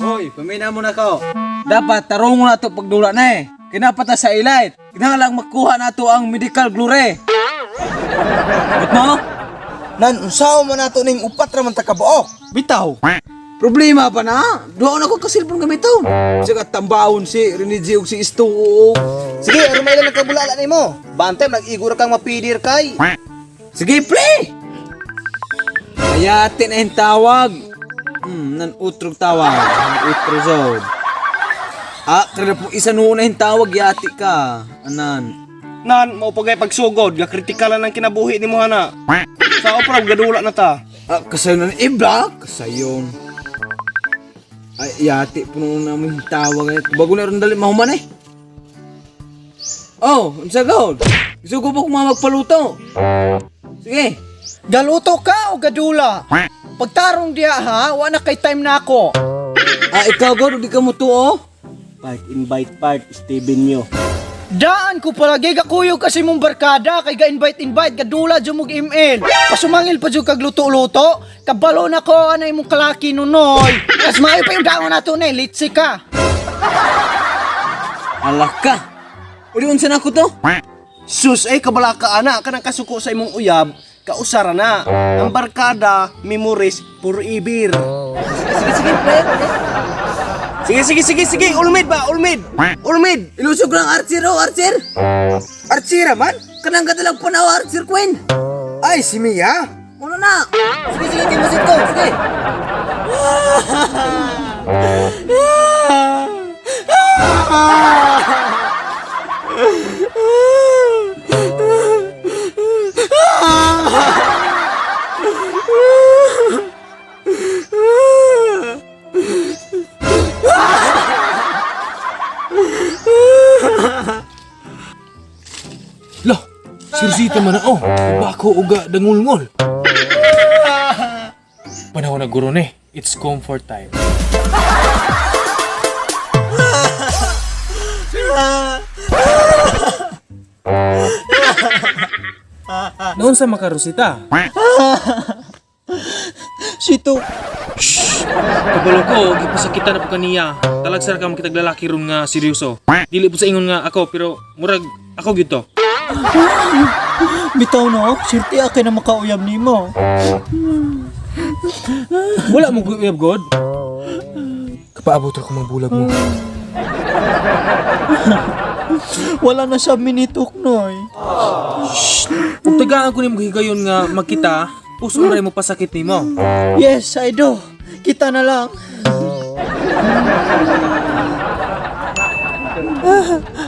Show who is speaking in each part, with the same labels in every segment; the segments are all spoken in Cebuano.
Speaker 1: Hoy, pamina mo na ko. Dapat tarong na to pagdula na eh. Kinapata sa elite. Kinahanglan makuha na to ang medical glory. Ba't mo?
Speaker 2: Nan, unsaon man nato ning upat ra man ta kabuok?
Speaker 1: Bitaw. Problema pa na. Duha na ko ka cellphone gamiton. Sige tambaon si Renigi ug si Isto.
Speaker 2: Sige, aron may lang nagkabulala nimo. Bantay nag-igo ra kang mapidir kay.
Speaker 1: Sige, pre! Kaya na yung tawag. Nan utrog tawag. Nan utro zone. Ah, kada po isa noon na yung tawag, yati ka. Anan.
Speaker 3: Nan, mao pagay pagsugod, ga kritikala ng kinabuhi nimo hana. Sa opra gadula na ta.
Speaker 1: Ah, kasayon na i-block. Kasayon. Ay, yati po noon namin yung tawag. Eh. Bago na rin dali mahuman eh. Oh, unsa god? Gusto ko ba kung magpaluto? Sige.
Speaker 4: Galuto ka o gadula? Pagtarong diya ha, wala kay time na ako.
Speaker 1: Ah, ikaw god, di ka mo tuo?
Speaker 3: Part invite part Steven nyo.
Speaker 4: Daan ko palagi gakuyog kasi mong barkada kay ga-invite invite gadula jud mog email. Pasumangil pa jud kag luto-luto. Kabalo na ko anay imong kalaki nunoy. Mas maayo pa yung daon nato na litsi ka.
Speaker 1: Alak ka. Uli, unsa na ako to?
Speaker 3: Sus ay kabala ka ana kanang kasuko sa imong uyab, kausara na. Ang barkada, memories puro ibir.
Speaker 1: Sige, sige, pre.
Speaker 3: Sige sige sige sige, ulmid ba, ulmid. Ulmid.
Speaker 1: Ilusog lang Archer, oh, Archer!
Speaker 2: Archira man?
Speaker 1: Kanang kadalang panaw, Archer Queen!
Speaker 2: Ay, si Mia.
Speaker 1: Muna na! Sige, sige, timusit ko! Sige!
Speaker 5: Lah, sirsita man na oh. Bako uga dangulngol. Panahon na guro ni. It's comfort time. Noon sa makarusita.
Speaker 4: Sito,
Speaker 5: Kabalo ko, gipasakitan na po kaniya. Talagsar ka makitag lalaki ron nga seryoso. Dili po sa ingon nga ako, pero murag ako gyud to.
Speaker 4: bitaw no, sirti akay na makauyab nimo.
Speaker 5: Wala mo guyab god. Kapaabot ra ko mga bulag mo.
Speaker 4: Wala na sa minitok noy.
Speaker 5: Kung tagaan ko nimo higayon nga magkita, puso na rin mo pasakit nimo.
Speaker 4: Yes, I do. Kita na lang.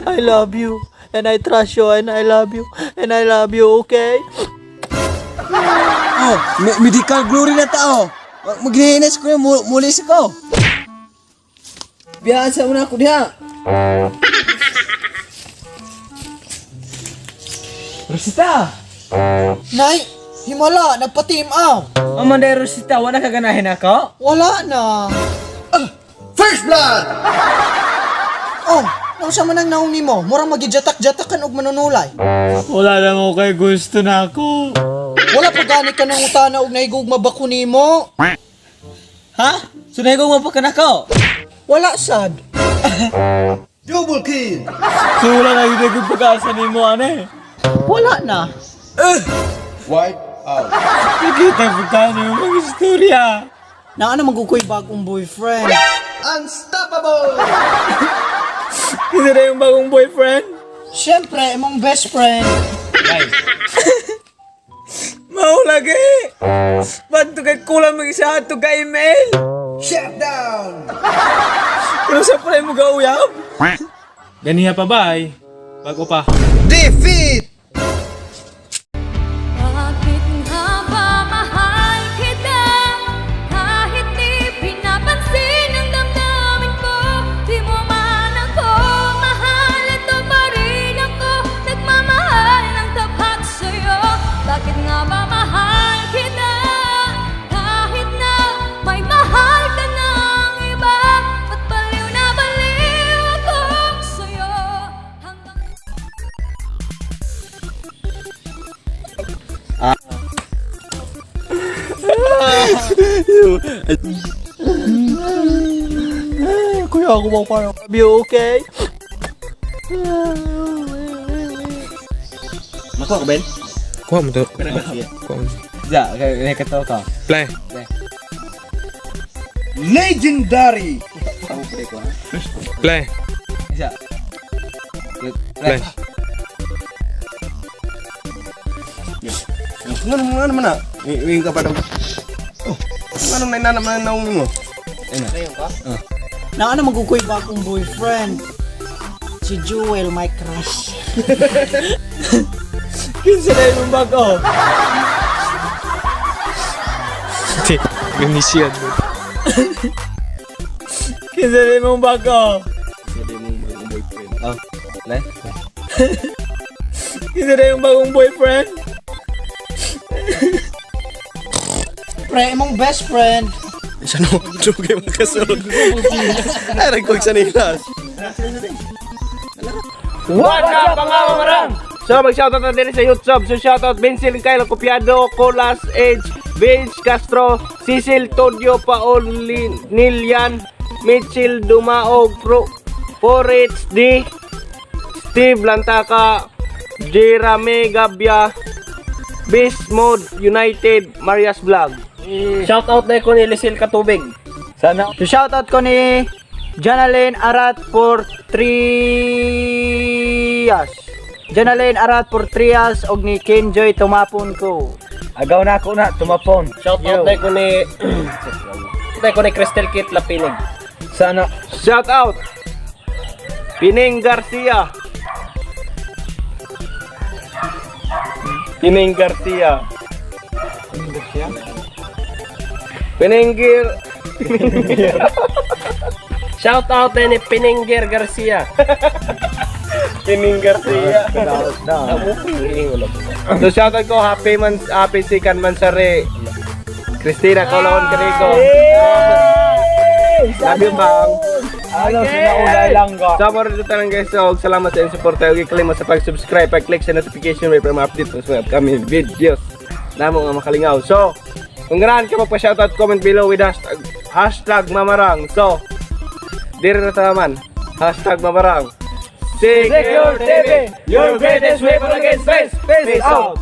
Speaker 4: I love you. And I trust you and I love you and I love you, okay?
Speaker 1: Oh, medical glory na tao! Maghihinas ko yung mulis ko! Biyaan sa muna ako diha! Rosita!
Speaker 4: Nay, himala, nagpa-team out.
Speaker 1: Amanday Rosita, wala ka ganahin ako?
Speaker 4: Wala na.
Speaker 2: First blood.
Speaker 4: Oh, nausa man ang naong nimo? Murang magijatak-jatakan og manunulay.
Speaker 6: Wala lang ako kay gusto na ako.
Speaker 4: Wala pa gani ka nang utana og nahigugma ba ko nimo?
Speaker 1: Ha? Sunay ko pa ka nako?
Speaker 4: Wala sad.
Speaker 2: Double kill.
Speaker 6: So wala na yung naging pag-asa ni mo, ane.
Speaker 4: Wala na.
Speaker 2: Wipe out.
Speaker 6: Nakita po ka niyo mga istorya.
Speaker 4: Naa na magukoy bagong boyfriend.
Speaker 2: Unstoppable.
Speaker 6: Isa na yung bagong boyfriend.
Speaker 4: Siyempre, imong best friend.
Speaker 1: Mao lagi! Banto kay kulang mag isa ato ka email!
Speaker 2: Shut down.
Speaker 1: Pero sa pre mo gauyab?
Speaker 5: Ganiha pa bay. Bago pa.
Speaker 2: Defeat.
Speaker 7: Bakit nga ba mahal kita? Kahit di pinapansin ang damdamin ko. Di mo man ako mahal, ito pa rin ako nagmamahal ng tapat sa'yo. Bakit nga ba mahal kita? Kahit na may mahal ka ng iba, ba't baliw na baliw ako sa'yo? Hanggang
Speaker 6: Ako ba parang Be okay?
Speaker 2: Makuha ko, Ben?
Speaker 5: Kuha mo to. Kuha mo.
Speaker 1: Ja, kay katawa ka.
Speaker 5: Play.
Speaker 3: Legendary!
Speaker 5: Play.
Speaker 1: Ja.
Speaker 5: Play.
Speaker 3: Ngano ngano man na? Wing ka pa daw. Oh, ngano na inana man naong mo?
Speaker 4: Na ano magukoy ba akong boyfriend? Si Jewel, my crush.
Speaker 6: Kinsa na imong bago?
Speaker 5: Di, Indonesia.
Speaker 6: Kinsa na imong bago?
Speaker 1: Oh, play.
Speaker 6: Kinsa na imong bagong boyfriend?
Speaker 4: Pre, imong best friend.
Speaker 3: Isa no, jugay makasulod. Ay, ragkog sa nilas.
Speaker 8: What's up mga mamarang? So mag-shoutout na din sa YouTube. So shoutout Vincent Kyle Copiado, Colas Edge, Vince Castro, Cecil Todio Paul Nilian, Mitchell Dumaog, Pro 4HD, Steve Lantaka, Jeremy Gabia, Beast Mode United, Marias Vlog.
Speaker 9: Shoutout na ko ni Lisil Katubig.
Speaker 6: Sana
Speaker 4: So shoutout ko ni Janalyn Arat Portrias. Janalyn Arat Portrias og ni Kenjoy Tumapon ko.
Speaker 1: Agaw na ako na, tumapon.
Speaker 9: Shoutout na ko ni na ko ni Crystal Kit Lapinig.
Speaker 1: Sana
Speaker 8: Shout out Pining Garcia. Pining Garcia. Pininggir.
Speaker 9: Shoutout na ni Pininger Garcia.
Speaker 8: Pining Garcia. So shout out ko happy man happy sikan mansare. Christina Colon Carico. Love you, bang.
Speaker 6: Ano sinaunay lang ka.
Speaker 8: So, more dito lang guys. So, salamat sa inyong suporta. Huwag i-click mo sa pag-subscribe, pag-click sa notification bell para ma-update mo sa mga upcoming videos. Namo nga makalingaw. So, kung ganahan ka magpa-shoutout, comment below with hashtag, #mamarang. So, dire na taman. #mamarang. Secure TV, your greatest weapon against stress. Peace out.